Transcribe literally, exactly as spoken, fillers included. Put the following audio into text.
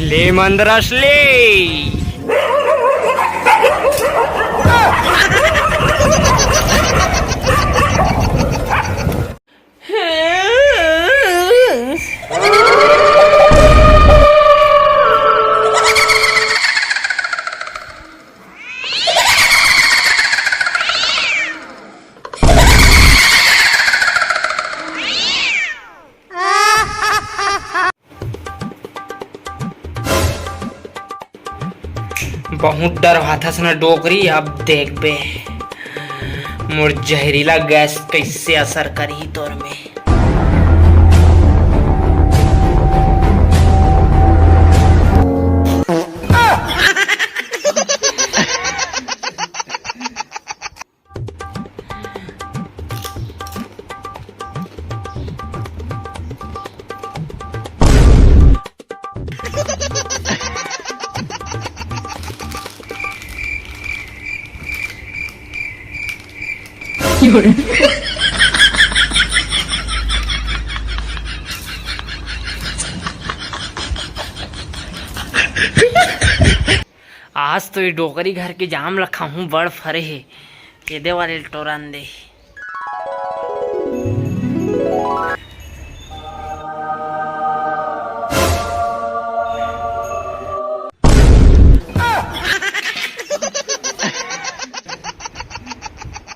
ले मंदरस ले। बहुत डरवाथस न डोकरी, अब देखबे मोर जहरीला गैस कइसे असर करही तोर में। आज तो ये डोकरी घर के जाम ल खाहूं, बड़ फरे हे। ये दे वाले टोरन दे।